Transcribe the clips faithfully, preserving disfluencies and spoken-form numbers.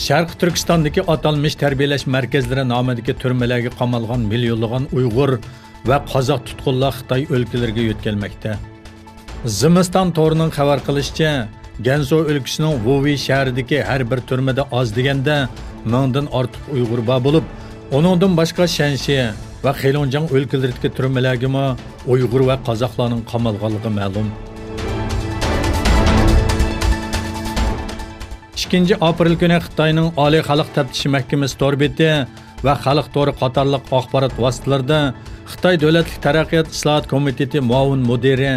شەرقىي تۈركىستاندىكى ئاتالمىش تەربىيەلەش مەركەزلىرى نامىدىكى تۈرمىلەرگە قامالغان مىليونلىغان ئۇيغۇر ۋە قازاق تۇتقۇنلار خىتاي ئۆلكىلىرىگە يۆتكەلمەكتە. زىمىستان تورىنىڭ خەۋەر قىلىشىچە، گەنسۇ ئۆلكىسىنىڭ ۋۇۋى شەھىرىدىكى ھەر بىر تۈرمىدە ئاز دېگەندە مىڭدىن ئارتۇق ئۇيغۇر بار بولۇپ، ئۇنىڭدىن باشقا شەنشى ۋە خېلۇڭجياڭ ئۆلكىلىرىدىكى تۈرمىلەرگىمۇ ئۇيغۇر ۋە قازاقلارنىڭ قامالغانلىقى مەلۇم. ئىككىنچى ئاپرېل كۈنى خىتاينىڭ ئالىي خەلق تەپتىشى مەھكىمىسى تور بېتى ۋە خەلق تورى قاتارلىق ئاخبارات ۋاسىتىلىرىدا خىتاي دۆلەتلىك تەرەققىيات ئىسلاھات كومىتېتى مۇئاۋىن مۇدىرى،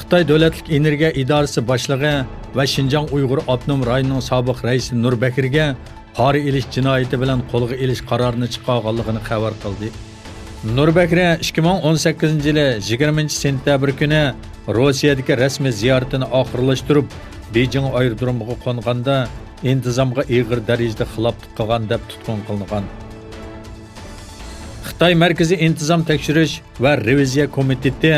خىتاي دۆلەتلىك ئېنېرگىيە ئىدارىسى باشلىقى ۋە شىنجاڭ ئۇيغۇر ئاپتونوم رايونىنىڭ سابىق رەئىسى نۇر بەكرىگە پارا ئېلىش جىنايىتى بىلەن قولغا ئېلىش قارارىنى چىقارغانلىقىنى خەۋەر قىلدى. نۇر بەكرى ئىككى مىڭ ئون سەككىزىنچى يىلى يىگىرمىنچى سېنتەبىر كۈنى روسىيەدىكى رەسمىي زىيارىتىنى ئاخىرلاشتۇرۇپ، بېيجىڭ ئايرودرومىغا قونغاندا، ئىنتىزامغا ئېغىر دەرىجىدە خىلاپلىق قىلغان دەپ تۇتقۇن قىلىنغان. خىتاي مەركىزىي ئىنتىزام تەكشۈرۈش ۋە رېۋىزىيە كومىتېتى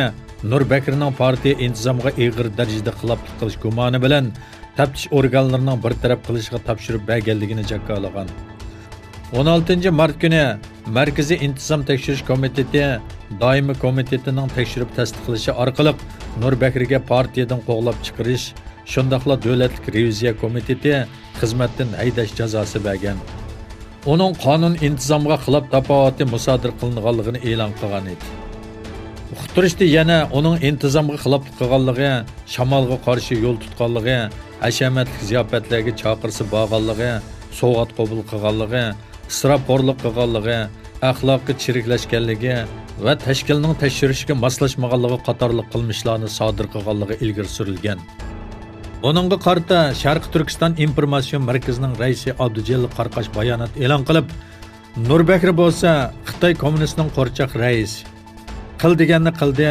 نۇر بەكرىنىڭ پارتىيە ئىنتىزامغا ئېغىر دەرىجىدە خىلاپلىق قىلىش گۇمانى بىلەن تەپتىش ئورگانلىرىنىڭ بىر تەرەپ قىلىشىغا تاپشۇرۇپ بەرگەنلىكىنى جاكارلىغان. ئون ئالتىنچى مارت كۈنى مەركىزىي ئىنتىزام تەكشۈرۈش كومىتېتى دائىمىي كومىتېتىنىڭ تەكشۈرۈپ تەستىقلىشى ئارقىلىق نۇر بەكرىگە پارتىيەدىن قوغلاپ چىقىرىش، شۇنداقلا دۆلەتلىك رېۋىزىيە كومىتېتى خىزمەتتىن ھەيدەش جازاسى بەرگەن. ئۇنىڭ قانۇن ئىنتىزامغا خىلاپ تاپاۋىتى مۇسادىرە قىلىنغانلىقىنى ئېلان قىلغان ئىدى. ئۇقتۇرۇشتا يەنە ئۇنىڭ ئىنتىزامغا خىلاپلىق قىلغانلىقى، شامالغا قارشى يول تۇتقانلىقى، ھەشەمەتلىك زىياپەتلەرگە چاقىرسا بارغانلىقى، سوۋغات قوبۇل قىلغانلىقى، ئىسراپخورلۇق قىلغانلىقى، ئەخلاقى چىرىكلەشكەنلىكى ۋە تەشكىلنىڭ تەكشۈرۈشىگە ماسلاشمىغانلىقى قاتارلىق قىلمىشلارنى سادىر قىلغانلىقى ئىلگىرى سۈرۈلگەن. بۇنىڭغا قارىتا شەرقىي تۈركىستان ئىنفورماتسىيون مەركىزىنىڭ رەئىسى ئابدۇجېلىل قاراقاش بايانات ئېلان قىلىپ، نۇر بەكرى بولسا خىتاي كوممۇنىستىنىڭ قورچاق رەئىسى. قىل دېگەننى قىلدى،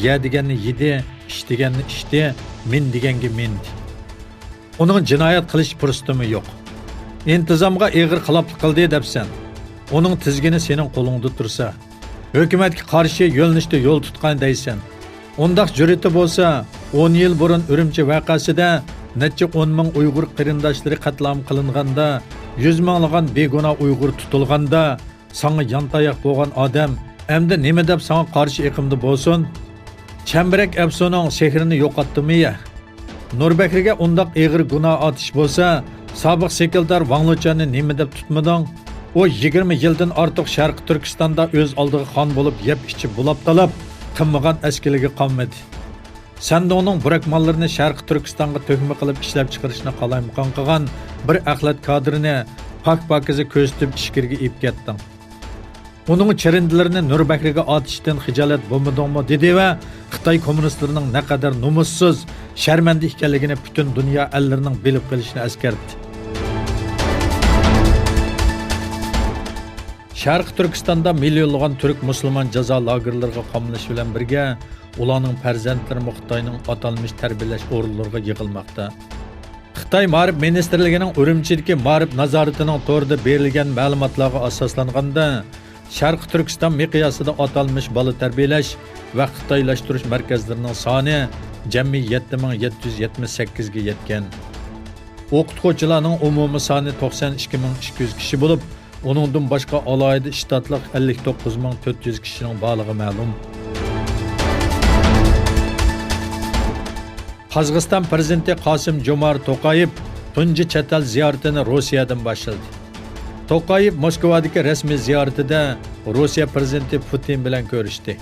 يە دېگەننى يېدى، ئىچ دېگەننى ئىچتى، مىن دېگەنگە مىندى. ئۇنىڭ جىنايەت قىلىش پۇرسىتىمۇ يوق. ئىنتىزامغا ئېغىر خىلاپلىق قىلدى دەپسەن. ئۇنىڭ تىزگىنى سېنىڭ قولۇڭدا تۇرسا. ھۆكۈمەتكە قارشى يۆنىلىشتە يول تۇتقان دەيسەن. ئۇنداق جۈرئىتى بولسا، ئون يىل بۇرۇن ئۈرۈمچى ۋەقەسىدە نەچچە ئون مىڭ ئۇيغۇر قېرىنداشلىرى قەتلىئام قىلىنغاندا، يۈز مىڭلىغان بىگۇناھ ئۇيغۇر تۇتۇلغاندا، ساڭا يانتاياق بولغان ئادەم ئەمدى نېمە دەپ ساڭا قارشى ئېقىمدا بولسۇن؟ چەمبىرەك ئەپسۇنۇڭ سېھرىنى يوقاتتىمۇ يە؟ نۇر بەكرىگە ئۇنداق ئېغىر گۇناھ ئاتىش بولسا، سابىق سېكرېتار ۋاڭ لېچۈەننى نېمە دەپ تۇتمىدىڭ؟ ئۇ يىگىرمە يىلدىن ئارتۇق شەرقىي تۈركىستاندا ئۆز ئالدىغا خان بولۇپ يەپ ئىچىپ بۇلاپ تالاپ قىلمىغان ئەسكىلىكى قالمىدى. سەندۇڭنىڭ بۇرەك ماللىرىنى شەرقىي تۈركىستانغا تۆكمە قىلىپ ئىشلەپچىقىرىشنى قالايمىقان قىلغان بىر ئەخلەت كادىرىنى پاك-پاكىزە كۆرسىتىپ ئىچكىرىگە ئېلىپ كەتتىڭ. ئۇنىڭ چېرىندىلىرىنى نۇر بەكرىگە ئاتىشتىن خىجالەت بولمىدىڭمۇ؟ دېدى ۋە خىتاي كوممۇنىستلىرىنىڭ نەقەدەر نومۇسسىز، شەرمەندە ئىكەنلىكىنى پۈتۈن دۇنيا ئەللىرىنىڭ بىلىپ قېلىشىنى ئەسكەرتتى. شەرقىي تۈركىستاندا مىليونلىغان تۈرك مۇسۇلمان جازا لاگېرلىرىغا قامىلىشى بىلەن بىرگە، ئۇلارنىڭ پەرزەنتلىرىمۇ خىتاينىڭ ئاتالمىش تەربىيەلەش ئورۇنلىرىغا يىغىلماقتا. خىتاي مائارىپ مىنىستىرلىكىنىڭ ئۈرۈمچىدىكى مائارىپ نازارىتىنىڭ تورىدا بېرىلگەن مەلۇماتلارغا ئاساسلانغاندا، شەرقىي تۈركىستان مىقياسىدا ئاتالمىش بالا تەربىيەلەش ۋە خىتايلاشتۇرۇش مەركەزلىرىنىڭ سانى جەمئىي يەتتە مىڭ يەتتە يۈز يەتمىش سەككىزگە يەتكەن. ئوقۇتقۇچىلارنىڭ ئومۇمىي سانى توقسان ئىككى مىڭ ئىككى يۈز كىشى بولۇپ، ئۇنىڭدىن باشقا ئالاھىدە ئىشتاتلىق ئەللىك توققۇز مىڭ تۆت يۈز كىشىنىڭ بارلىقى مەلۇم. قازاقىستان پىرېزىدېنتى قاسىم جومارت توقايېۋ تۇنجى چەت ئەل زىيارىتىنى روسىيەدىن باشلىدى. توقايېۋ موسكۋادىكى رەسمىي زىيارىتىدە روسىيە پىرېزىدېنتى پۇتىن بىلەن كۆرۈشتى.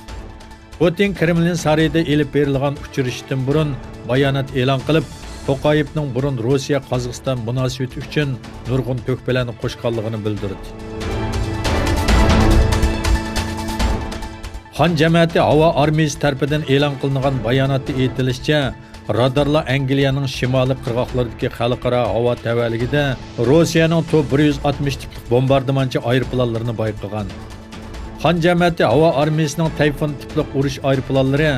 پۇتىن كرېملىن سارىيىدا ئېلىپ بېرىلغان ئۇچرىشىشتىن بۇرۇن بايانات ئېلان قىلىپ، توقايېۋنىڭ بۇرۇن روسىيە-قازاقىستان مۇناسىۋىتى ئۈچۈن نۇرغۇن تۆھپىلەرنى قوشقانلىقىنى بىلدۈردى. خان جەمەتى ھاۋا ئارمىيىسى تەرىپىدىن ئېلان قىلىنغان باياناتتا ئېيتىلىشىچە، رادارلار ئەنگلىيەنىڭ شىمالىي قىرغاقلىرىدىكى خەلقئارا ھاۋا تەۋەلىكىدە روسىيەنىڭ تۇ بىر يۈز ئاتمىش تىپلىق بومباردىمانچى ئايروپىلانلىرىنى بايقىغان. خان جەمەتى ھاۋا ئارمىيىسىنىڭ تەيفۇن تىپلىق ئۇرۇش ئايروپىلانلىرى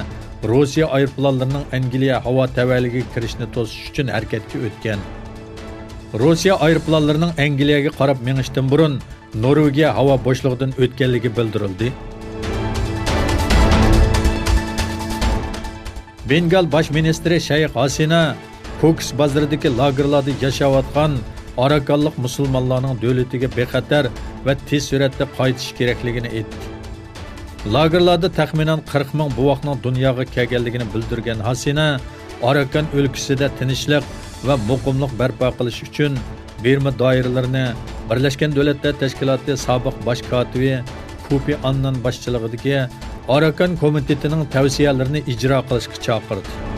روسىيە ئايروپىلانلىرىنىڭ ئەنگلىيە ھاۋا تەۋەلىكىگە كىرىشنى توسۇش ئۈچۈن ھەرىكەتكە ئۆتكەن. روسىيە ئايروپىلانلىرىنىڭ ئەنگلىيەگە قاراپ مېڭىشتىن بۇرۇن نورۋېگىيە ھاۋا بوشلۇقىدىن ئۆتكەنلىكى بىلدۈرۈلدى. بېنگال باش مىنىستىرى شەيخ ھاسىنا كوكۇس بازىرىدىكى لاگېرلاردا ياشاۋاتقان ئاراكانلىق مۇسۇلمانلارنىڭ دۆلىتىگە بىخەتەر ۋە تېز سۈرئەتتە قايتىشى كېرەكلىكىنى ئېيتتى. لاگېرلاردا تەخمىنەن قىرىق مىڭ بوۋاقنىڭ دۇنياغا كەلگەنلىكىنى بىلدۈرگەن ھاسىنا، ئاراكان ئۆلكىسىدە تىنچلىق ۋە مۇقىملىق بەرپا قىلىش ئۈچۈن بىرما دائىرىلىرىنى بىرلەشكەن دۆلەتلەر تەشكىلاتى سابىق باش كاتىپى كوفى ئاننان باشچىلىقىدىكى ئاراكان كومىتېتىنىڭ تەۋسىيەلىرىنى ئىجرا قىلىشقا چاقىردى.